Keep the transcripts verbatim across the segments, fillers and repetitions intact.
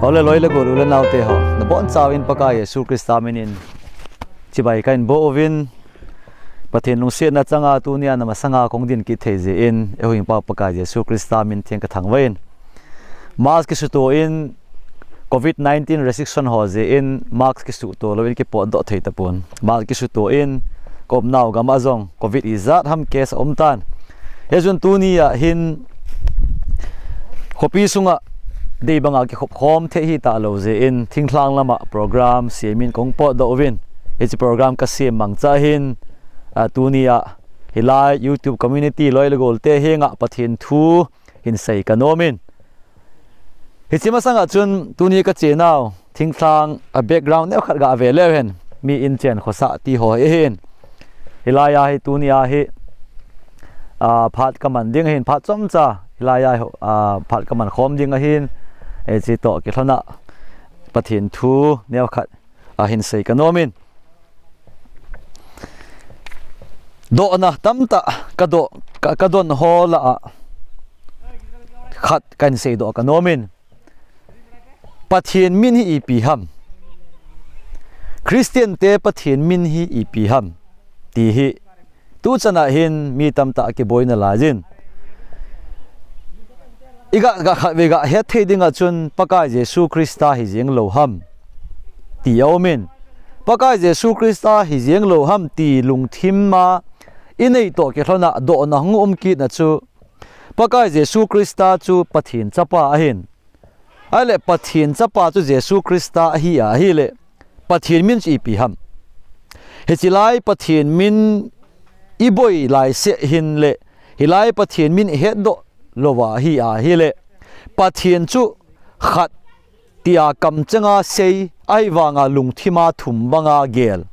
Ole loi le gol u le naote ho, nabonchauvin Pakai Jesu Christa minin chibai kahin boh uvin, Pathen lungsetna changa tunia namasanga kahung ding kit thei jeh in, eihuhhingpa Pakai Jesu Christa min theng kathangvah in. Mask kisuto in, covid nineteen restriction ho jeh in mask kisuto louvin kipotdoh thei tapon. Mask kisuto in, kaumnau gam a jong covid ijat ham case aumtan. Hichun tunia hin khopi sunga deibanga kikhopkhom thei hita lou jeh in, thinglhang lama program semin kahung potdoh uvin. Hiche program kasem mangcha hin, a, tunia hilai YouTube community loi le golte henga Pathen thu hinsei kanomin. Hiche masanga chun tuni kachenau thinglhang a background neokhat gave leu hen, mi inchen khosah ti ho ahin. Hilai a hi tunia hi, a, phat kaman ding ahin, phat chomcha hilai a hi, a, phat kaman khom ding ahin. Hiche toh kilhona Pathen thu neokhat ahinsei kanomin. Dohna tamtah kadoh, ka, kadon ho lah a khat kahinseidoh kanomin. Pathen min hi ipi ham? Christian te Pathen min hi ipi ham? Ti hi tuchana hin mi tamtah akiboi nalaijin. Iga, ga khatvei gahet thei dinga chun Pakai Jesu Christa hijeng lou ham ti aumin. Pakai Jesu Christa hijeng lou ham ti lungthima inei toh kilhona dohna hung umkitna chu Pakai Jesu Christa chu Pathen chapa ahin. Ahile Pathen chapa chu Jesu Christa ahi a, ahile Pathen min chu ipi ham? Hichelai Pathen min iboi laiseh hinle, hilai Pathen min ihetdoh louva ahi a, ahile Pathen chu khat tia kamchenga sei, ahivanga lungthima thum banga gel.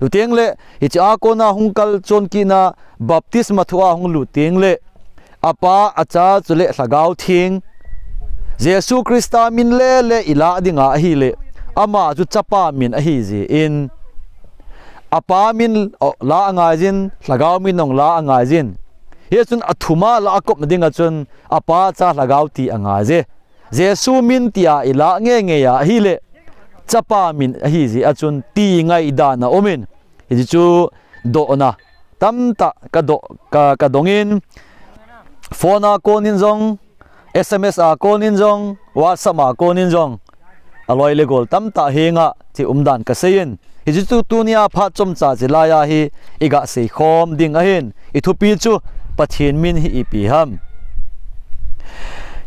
Chutengle hiche a kona hung kalchon kitna baptisma thua hung lut tengle, Apa, Acha chule Lhagao Theng, Jesu Christa min lele ilah dinga ahile, ama chu chapa min ahijeh in, Apa min la angaijin, Lhagao min jong la angaijin. Hichun athuma la akopna dinga chun Apa, Cha, Lhagao ti angaije. Jesu min tia ilah ngeingei a ahile, chapa min ahijeh a chun ti ngaidan aumin. Hiche chu dohna tamtah kadoh, ka, kadongin, phone a konin jong, S M S a konin jong, WhatsApp a konin jong, aloi le gol tamtah henga hiche umdan kaseiyin. Hiche chu tunia phat chomcha chelai a hi iga seikhom ding ahin, ithupi chu Pathen min hi ipi ham?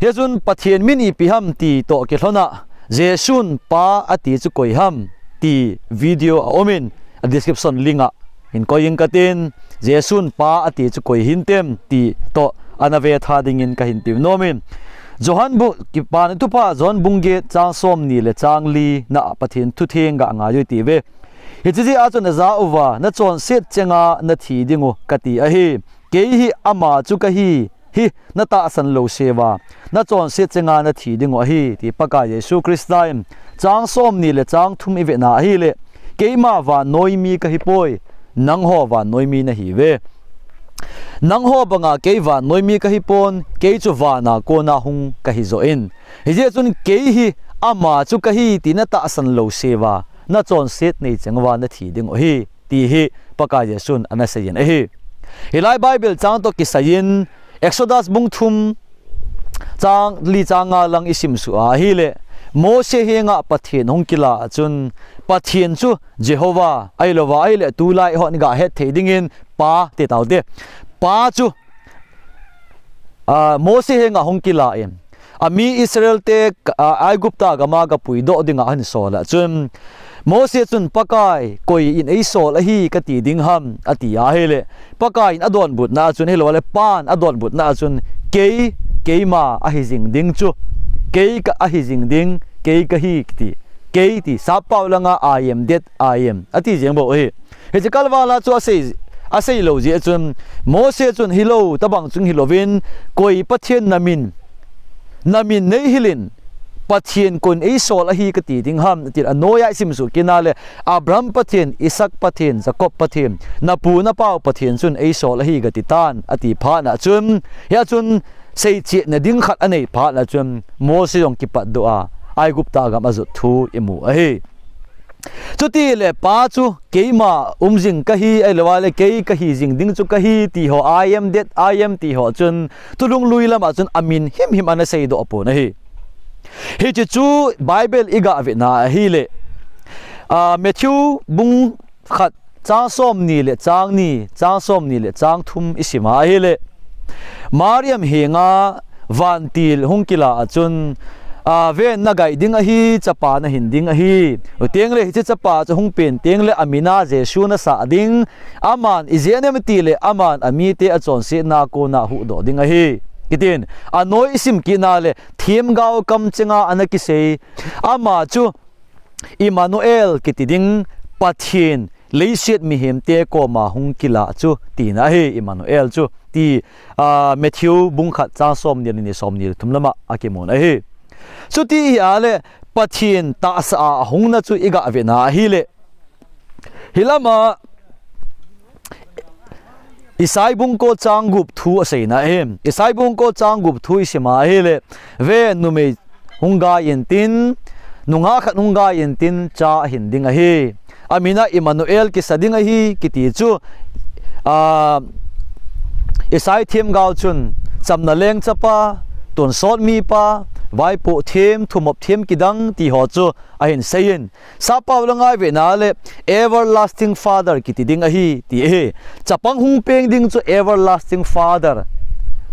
Hichun Pathen min ipi ham ti toh kilhona Jesun Pa ati chu koi ham ti video aumin, a description link a hin koi inge katin, Jesun Pa ati chu koi hintem ti toh ana vetha dingin kahin tiu nomin. Johan bu, Kipana Thupha Johan bung get chang somni le chang lina a Pathen thutheng ga ngaiyuve tive. Hiche jeh a chun ajah uva, nachonset chenga nathi dingu kati ahi. Kei hi ama chu kahi hi natahsan louseuva, nachonset chenga nathi dingu ahi, ti Pakai Jesu Christa in. Chang somni le chang thum ivetna ahile, keima vannoi mi kahipoi, nangho vannoi mi nahiuve. Nangho banga kei vannoi mi kahipon, kei chu vana kona hung kahijoh in. Hijeh chun kei hi ama chu kahi ti natahsan louseuva, nachonset nei cheng uva nathi dingu ahi, ti hi Pakai Jesun ana seiyin ahi. Hilai Bible chang toh kisaiyin, Exodus bung thum chang li chang nga lang isimsuh a ahile, Mose henga Pathen hung kila a chun, Pathen chu Jehovah ahilouva ahile tulai hon gahet thei dingin Pa ti taute. Pa chu a, Mose henga hung kila in, ami Israel te, a, Aigupta gama gapuidoh dinga ahin sol a chun, Mose chun, Pakai, koi in eisol ahi kati ding ham, ati ahile, Pakai in adonbutna a chun, ahiloule Pan adonbutna a chun, kei, keima ahijing ding chu, kei ka ahijing ding, kei kahi kiti, kei ti, sappao langa I am that I am ati jeng bou ahi. Hiche kalvala chu asei, aseilou jeh chun, Mose chun hilou, tobang chung hilouvin, koi Pathen namin, namin neihil in, Pathen koiin eisol ahi kati ding ham, atin anoiya isimsuh kit a le, Abraham Pathen, Isaac Pathen, Jacob Pathen, napu napau Pathen chun eisol ahi kati tan, ati phat a chun, hia chun seichetna ding khat anei phat a chun, Mose jong kipatdoh a, Aigupta gam ajot thu imu ahi. Chutile pa chu keima umjing kahi, ahilouleh kei kahi jing ding chu kahi ti ho, I am that I am ti ho chun thulhung lui lama chun amin himhim ana seidoh pon ahi. Hiche chu Bible iga vetna ahile, a, Matthew bung khat chang somni le chang ni, chang somni le chang thum isima ahile, Mariam henga vantil hung kila a chun, a, ven nagai ding ahi, chapa nahin ding ahi. Chuteng le hiche chapa chu hung pen teng le amin a Jesu nasah ding, aman ijeh inem itile aman amite achonsetna kona huhdoh ding ahi, kitin. Anoi isim kitna le themgao kamchenga ana kisei, ama chu Emmanuel kiti ding, Pathen leiset mihemte koma hung kila chu tina ahi, Emmanuel chu ti, a, Matthew bung khat chang somni le ni, somni le thum lama akimun ahi. Chuti ahile Pathen tahsa a ahungna chu iga vetna ahile, hilama Isai bung ko chang gup thu aseina ahi. Isai bung ko chang gup thu isima ahile, ve, numei hung gai intin, nungah khat hung gai intin, cha ahin ding ahi. Amin a Emmanuel kisa ding ahi kiti chu, a, Isai themgao chun chamna leng chapa, tonsot mipa, vaipoh them, thumop them kidang ti ho chu ahin seiyin, Sappao langa ivetna le Everlasting Father kiti ding ahi ti ahi. Chapang hung peng ding chu Everlasting Father,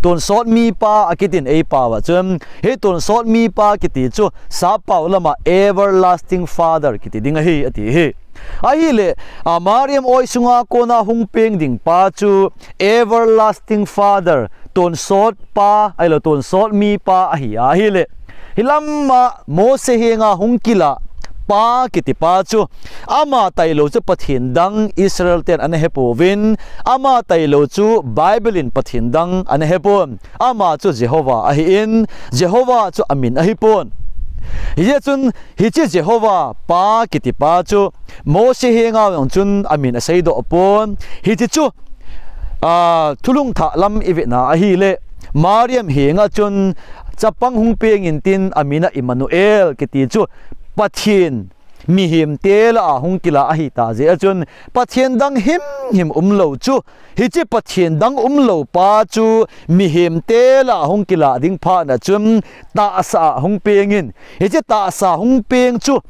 tonsot mipa akitin eipao a chun, hi tonsot mipa kiti chu Sappao lama Everlasting Father kiti ding ahi ati ahi. Ahile, a, Mariam oisunga kona hung peng ding pa chu Everlasting Father, tonsot pa, ahilou tonsot mipa ahi ahile, hilama Mose henga hung kila pa kiti pa chu, ama tailou chu Pathen dang Israel ten ana hepouvin, ama tailou chu Bible in Pathen dang ana hepon, ama chu Jehovah ahin, Jehovah chu amin ahipon. Hijeh chun hiche Jehovah pa kiti pa chu Mose henga jong chun amin aseidoh pon. Hiche chu, a, thulhung thah lam ivetna ahile, Mariam henga chun chapang hung peng intin amin a Emmanuel kiti chu Pathen mihemte lah a hung kila ahita jeh a chun Pathen dang himhim umlou chu, hiche Pathen dang umlou pa chu mihemte lah a hung kila ding phat a chun tahsa a hung pengin, hiche tahsa hung peng chu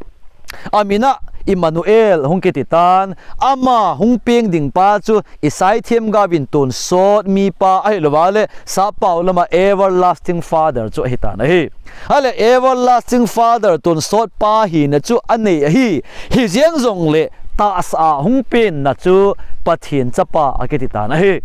amin a Emmanuel hung kiti tan, ama hung peng ding pa chu Isai themgao vin tonsot mipa ahilouva le Sappao lama Everlasting Father chu ahitan ahi. Ahile Everlasting Father tonsot pa hina chu anei ahi. Hijeng jongle tahsa a hung penna chu Pathen chapa akiti tan ahi.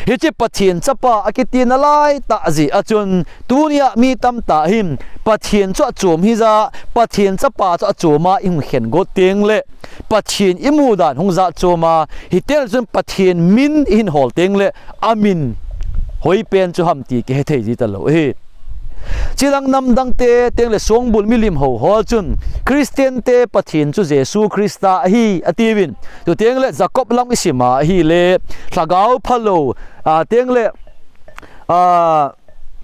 Hiche Pathen chapa akitina laitah jeh a chun tunia mi tamtah hin Pathen chu achom hija, Pathen chapa chu achoma ihung khen got tengle Pathen imu dan hung jat choma, hitel chun Pathen min ihin hol tengle amin hoipen chu ham ti kihethei ji talou ahi. Chidang namdang te tengle songbul milim hou ho chun Christian te Pathen chu Jesu Christa ahi atiuvin. Chutengle Jacob lam isima ahile lhagao phalou, a, tengle, a,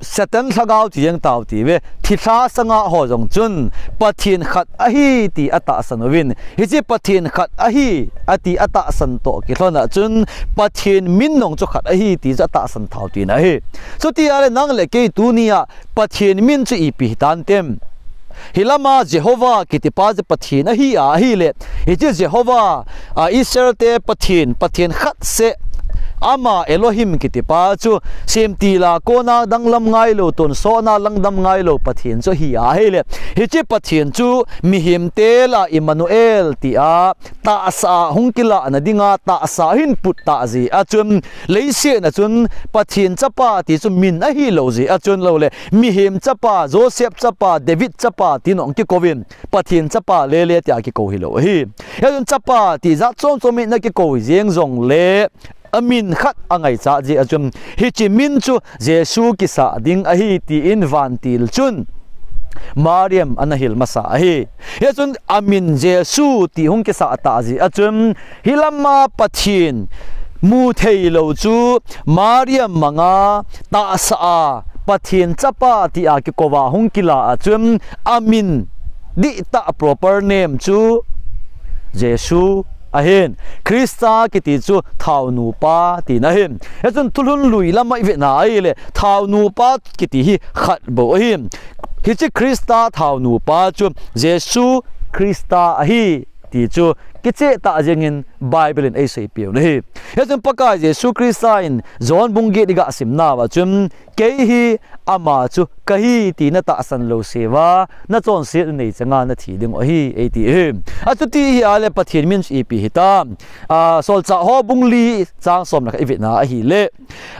Satan lhagao ti jeng tao tiuve, thilha sanga ho jong chun Pathen khat ahi ti atahsan uvin. Hiche Pathen khat ahi ati atahsan toh kilhon a chun Pathen min jong chu khat ahi ti chu atahsan thao tina ahi. Chutia le nang le kei tunia Pathen min chu ipi hitantem? Hilama Jehovah kiti pa chu Pathen ahi a ahile, hiche Jehovah, a, Israel te Pathen, Pathen khat seh, ama Elohim kiti pa chu semtil a kona danglam ngailou, tonsot a langdam ngailou Pathen chu ahi a ahile, hiche Pathen chu mihemte lah a Emmanuel tia tahsa a hung kilahna dinga tahsa ahin put tah jeh a chun, leiset a chun Pathen chapa ti chu min ahilou jeh a chun loule mihem chapa, Joseph chapa, David chapa tin jong kikouvin, Pathen chapa lele tia kikou hilou ahi. Hijeh chun chapa ti jat chom chom in ana kikou jeng jongle amin khat angaichat jeh a chun hiche min chu Jesu kisah ding ahi tin vantil chun Mariam ana hil masa ahi. Hijeh chun amin Jesu ti hung kisah tah jeh a chun hilama Pathen mu theilou chu Mariam manga tahsa a Pathen chapa tia kikouva hung kila a chun amin dihtah proper name chu Jesu ahin. Krista kiti chu thao nupa tina ahin. Hichun thulhun lui lama i vetna ahile thao nupa kiti hi khat bou ahin. Hiche Krista thao nupa chu Jesu Krista ahi ti chu kicheh tah jengin Bible in eiseipeh u ahi. Hichun Pakai Jesu Krista in John bung get i gasimna uva chun, kei hi ama chu kahi ti natahsan lou seuva, nachonset nanei changa nathi dingu ahi, eiti ahi. Achuti ahile Pathen min chu ipi hitam. A, Solchah ho bung li chang som le khat i vetna ahile,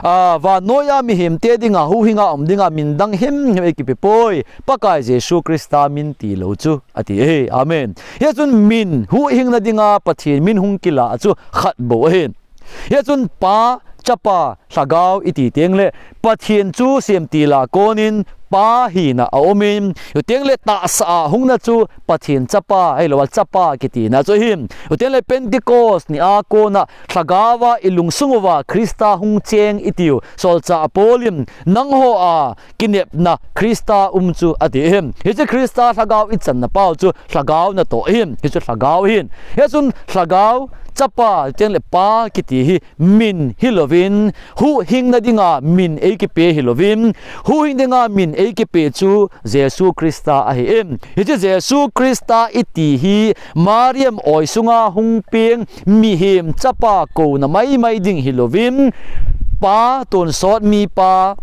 a, vannoiya mihemte dinga huhhinga um dinga min dang himhim eikipe poi, Pakai Jesu Krista min tilou chu, ati ahi. Amen. Hichun min, huhhingna dinga Pathen min hung kila chu khat bou ahin. Hichun Pa, Chapa, Lhagao iti tengle, Pathen chu semtil a konin Pa hina aumin, chuteng le tahsa a hungna chu Pathen Chapa, ahilouleh Chapa kitina chu ahin. Chuteng le Pentecost nia kona Lhagaova i lungsung uva Krista hung cheng itiu, Solchah Paul in, nangho a kinepna Krista um chu ati ahin. Hiche Krista Lhagao i channa pau chu Lhagao natoh ahin. Hichu Lhagao ahin. Hichun Lhagao, Chapa, chuteng le Pa kiti hi min hilouvin, huhhingna dinga min eikipe hilouvin, huhhing dinga min eikipe chu Jesu Krista ahin. Hiche Jesu Krista iti hi Mariam oisunga hung peng mihem chapa kouna maimai ding hilouvin, Pa tonsot mipa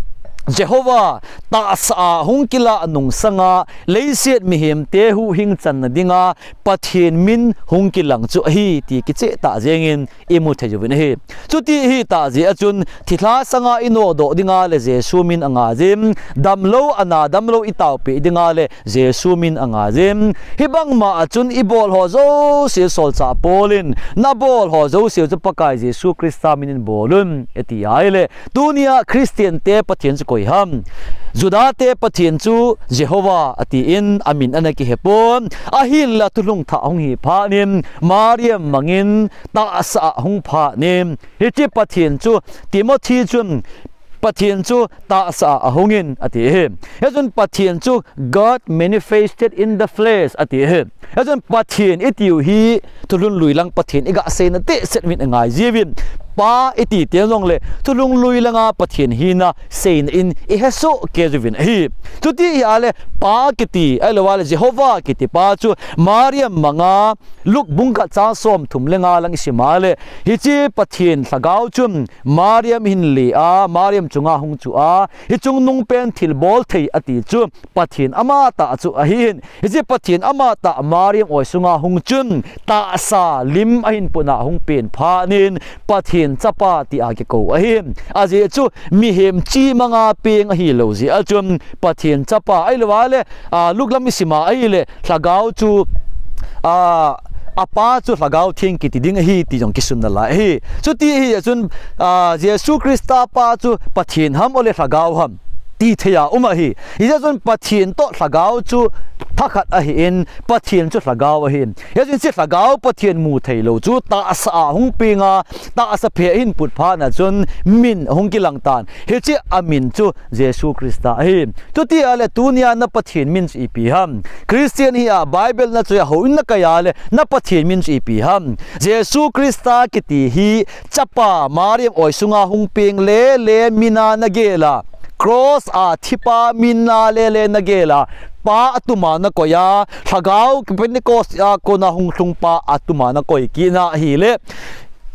Jehovah tahsa a hung kila nungsanga leiset mihemte huhhing channa dinga Pathen min hung kilang chu ahi ti kicheh tah jengin imu thei uvin ahi. Chuti ahitah jeh a chun thilha sanga i nodoh dinga le Jesu min angaijin, damlou ana damlou i taopeh dinga le Jesu min angaijin. Hibangma a chun i bol ho jouse Solchah Paul in, nabol ho jouse chu Pakai Jesu Krista min in bol un, ati ahile, tunia Christian te Pathen chu koi ham? Juda te Pathen chu Jehovah atin amin ana kihepon. Ahinla thulhung thah hung hi phatnin Mariam mangin tahsa a hung phatnin. Hiche Pathen chu Timothy chun Pathen chu tahsa a ahungin ati ahi. Hichun Pathen chu God manifested in the flesh ati ahi. Hichun Pathen itiu hi thulhun lui lang Pathen i gaseina tehset uvin angai jiuvin. Pa iti teng jongle thulhun lui langa Pathen hina seina in i hesoh kei jiuvin ahi. Chuti ahile Pa kiti, ahilouleh Jehovah kiti Pa chu Mariam manga Luke bung khat chang somthum le nga lang i sim ahile, hiche Pathen Lhagao chun Mariam hin le a, Mariam chunga hung chu a, hiche chungnungpen thilbol thei ati chu Pathen amatah chu ahin. Hiche Pathen amatah Mariam oisunga hung chun tahsa lim ahin putna hung pen phatnin Pathen Chapa tia kikou ahin. Ajeh chu mihem chimanga peng ahilou jeh a chun Pathen Chapa ahilouleh, a, Luke lam i sim ahile Lhagao chu, a, a Pa chu Lhagao Theng kiti ding ahi ti jong kisun nalai ahi. Chuti ahia chun, a, Jesu Krista Pa chu Pathen ham ahilouleh Lhagao ham ti thei a um ahi. Hijeh chun Pathen toh Lhagao chu thakhat ahin, Pathen chu Lhagao ahin. Hijeh chun hiche Lhagao Pathen mu theilou chu tahsa a hung penga, tahsa phe ahin put phatna chun min ahung kilang tan. Hiche amin chu Jesu Krista ahi. Chuti ahile tunia na Pathen min chu ipi ham? Christian hia Bible na choi a houin na kai ahile na Pathen min chu ipi ham? Jesu Krista kiti hi Chapa Mariam oisunga hung peng lele mina nagel a, cross a thipa mina lele nagel a, Pa atuma nakoi a, Lhagao Pentecost a kona hung lhung Pa atuma nakoi kit na ahile,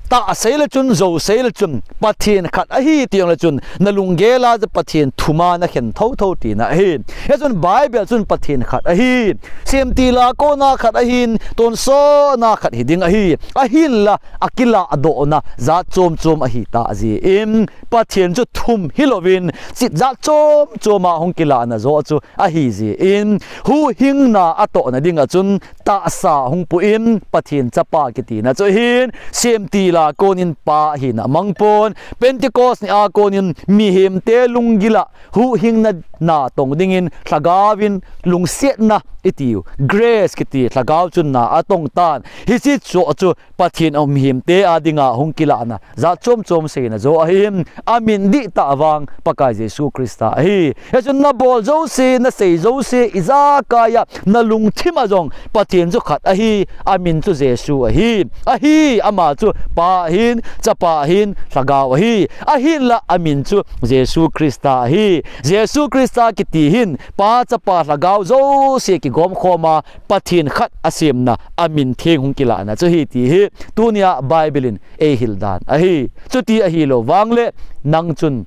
tah seile chun, jou seile chun, Pathen khat ahi ti jongle chun, na lunggel a chu Pathen thuma nakhen thotho tina ahi. Hichun Bible chun Pathen khat ahi, semtil a kona khat ahin, tonsot a khat hiding ahi, ahinla akiladohna jat chom chom ahitah jeh in, Pathen chu thum hilouvin, chit jat chom chom a hung kilahna joh chu ahijeh in, huhhingna atohna dinga chun tahsa hung pui in, Pathen Chapa kitina chu ahin, semtil Christa konin Pa hina amangpon, Pentecost ni a konin mihemte lunggila huhhingna natong dingin Lhagaovin lungsetna itiu, grace kiti Lhagao chun na atongtan. Hiche chu chu Pathen a um mihemte a dinga hung kilahna jat chom chom seina jo ahin, amin dihtah vang Pakai Jesu Christa ahi. Hichun nabol jouse, nasei jouse, ijakaiya nalungthima jong Pathen chu khat ahi, amin chu Jesu ahi. Ahi, ama chu Pa ahin, Chapa ahin, Lhagao ahi. Ahinla amin chu Jesu Christa ahi. Jesu Christa kiti hin Pa, Chapa, Lhagao jouse kigomkhoma Pathen khat asemna, amin theng hung kilahna chu ahi ti hi tunia Bible in eihil dan ahi. Chuti ahilou vangle nang chun,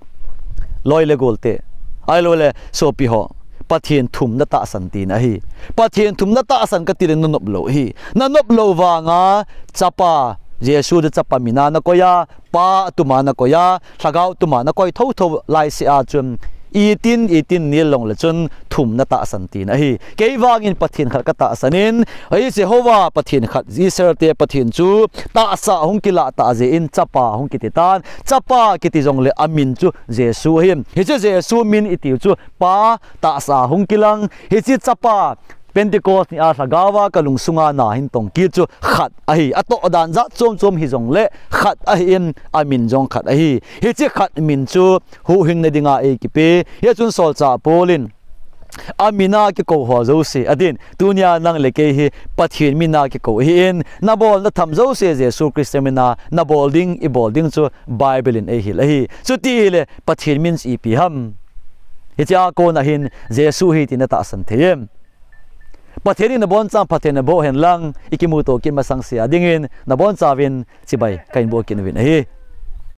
loi le golte, ahiloule sopiho, Pathen thum natahsan tina ahi. Pathen thum natahsan katile nanop lou ahi. Nanop lou vanga Chapa, Jesu chu Chapa mina nakoiya, Pa atuma nakoiya, Lhagao tuma nakoi thotho laisea chun, itin itin nil longle chun thum natahsan tina ahi. Kei vangin Pathen khat katahsan in, ahi Jehovah Pathen khat, Israelte Pathen chu tahsa hung kilah tah jeh in Chapa hung kititan. Chapa kiti jongle amin chu Jesu ahin. Hiche Jesu min itiu chu Pa tahsa hung kilang. Hiche Chapa Pentecost nia Lhagaova kalungsunga na hin tong kit chu khat ahi. Atoh dan jat chom chom hijongle khat ahin, amin jong khat ahi. Hiche khat min chu huhhingna dinga eikipe. Hichun solchah Paul in, amina kikou ho jouse, atin, tunia nang le kei hi Pathen mina kikou ahin, nabol natham jouse Jesu Christa mina nabol ding, ibol ding chu Bible in eihil ahi. Chutile Pathen min chu ipi ham? Hichea kona hin Jesu ahi ti natahsan thei em? Pathen in nabonchauvin phatthei naboh henlang, ikimuto kit masang sea dingin, nabonchauvin chibai kahin bol kit uvin ahi.